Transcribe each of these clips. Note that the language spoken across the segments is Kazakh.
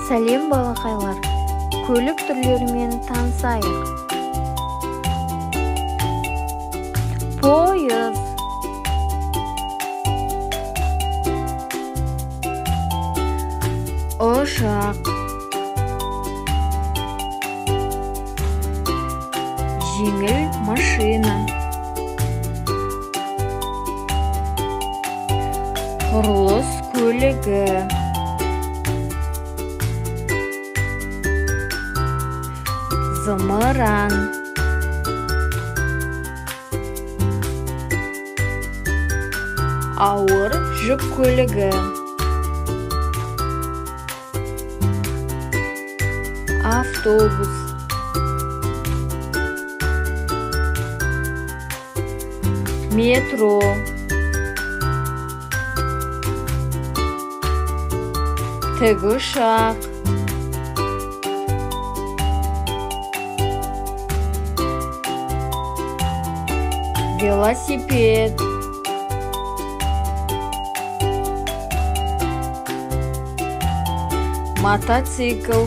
Сәлем, балақайлар! Көлік түрлерімен танысайық. Пойыз, ұшақ, жеңіл машина, құрылыс көлігі, зымыран, ауыр жүк көлігі, автобус, метро, тікұшақ, велосипед, мотоцикл,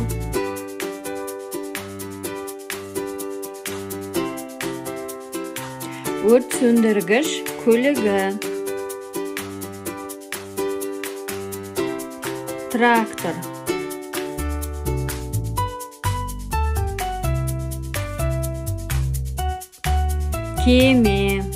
өрт сөндіргіш көлігі, трактор, кеме.